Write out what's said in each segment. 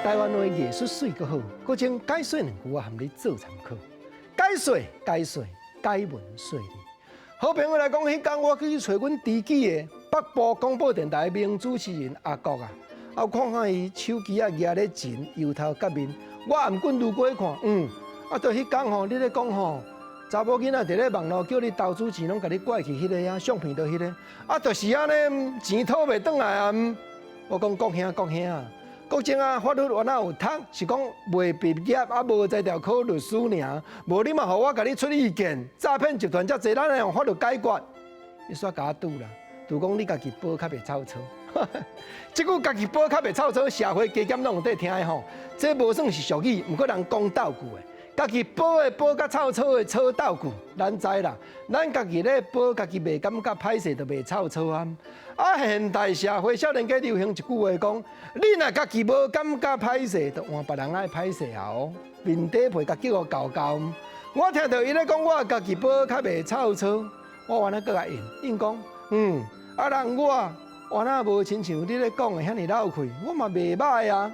台灣話藝術媠閣好，閣將解說兩句我含你做參考。解說解說解文說理。好朋友來講，彼工我去揣阮知己的北部廣播電臺名主持人阿國啊，啊，看看伊手機仔舉咧前，由頭到面，我毋管愈過看，啊，著彼工吼，你咧講吼，查某囡仔佇咧網路叫你投資錢，攏共你拐去彼个啊，相片都彼个，啊，就是按呢，錢討袂轉來啊。我講國兄國兄，國政啊，法律原來有讀，是講未畢業啊，無才調考律師爾，無你嘛，予我共你出意見，詐騙集團遮濟，咱來用法律解決。伊煞共我拄啦，拄講你家己保較袂臭草，這句家己保較袂臭草，社會加減攏有佇聽的吼，這無算是俗語，毋過人講鬥句的。家己保的保較臭草的草鬥句，咱知啦。咱家己咧保，家己袂感覺歹勢，就袂臭草啊。啊，現代社會少年家流行一句話講：你若家己無感覺歹勢，就換別人愛歹勢啊！哦，面底皮共叫予厚厚。我聽著伊咧講，我家己保較袂臭草，我原來閣共應應講，啊人我原來無親像你咧講的遐爾落氣，我嘛袂䆀啊。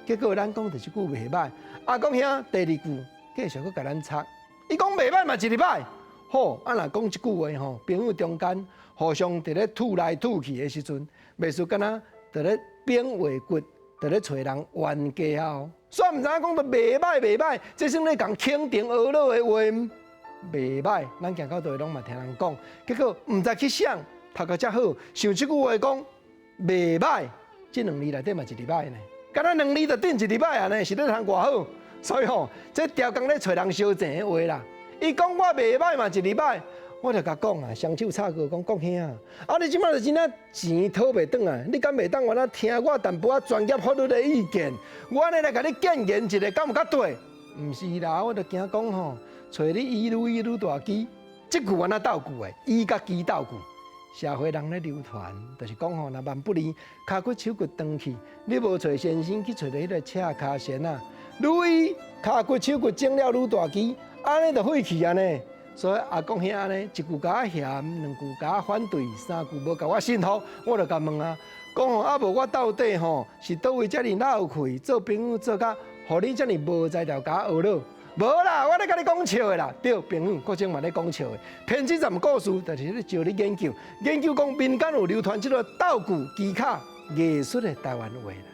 結果咱講著這句袂䆀，阿公兄第二句。繼續閣共咱插，伊講袂䆀嘛一禮拜，好，啊若講這句話吼，朋友中間互相佇咧吐來吐去的時陣，袂輸敢若佇咧變話骨，佇咧揣人冤家哦。煞毋知影講著袂䆀袂䆀，這算咧共肯定呵咾的話，袂䆀。咱行到佗攏嘛聽人講，結果毋知去想讀甲遮好，想這句話講袂䆀，這兩字內底嘛一禮拜呢，敢若兩字就等一禮拜啊呢，是咧通偌好。所以吼，這刁工咧揣人相爭的話啦。伊講我袂䆀嘛一禮拜，我就共講啊，雙手插過講國兄啊，你這擺就真正錢討袂轉來，你敢袂當原來聽我淡薄仔專業法律的意見？我按呢來共你建言一下，敢有較對？毋是啦，我就驚講吼，揣你伊愈伊愈大支，這句按怎鬥句的？伊佮支鬥句，社會人咧流傳，就是講吼，若萬不利跤骨手骨斷去，你無揣先生去揣著彼个赤跤仙仔。愈醫跤骨手骨整了愈大支，按呢就廢去啊呢。所以阿公兄按呢，一句共我嫌，兩句共我反對，三句無共我信服，我就共問啊，講吼啊無我到底吼是佗位遮爾落氣，做朋友做甲，予你遮爾無才調共我呵咾？無啦，我咧共你講笑的啦。對，朋友，國政嘛咧講笑的。編這站故事，就是咧招你研究，研究講民間有流傳這個鬥句技巧藝術的台灣話啦。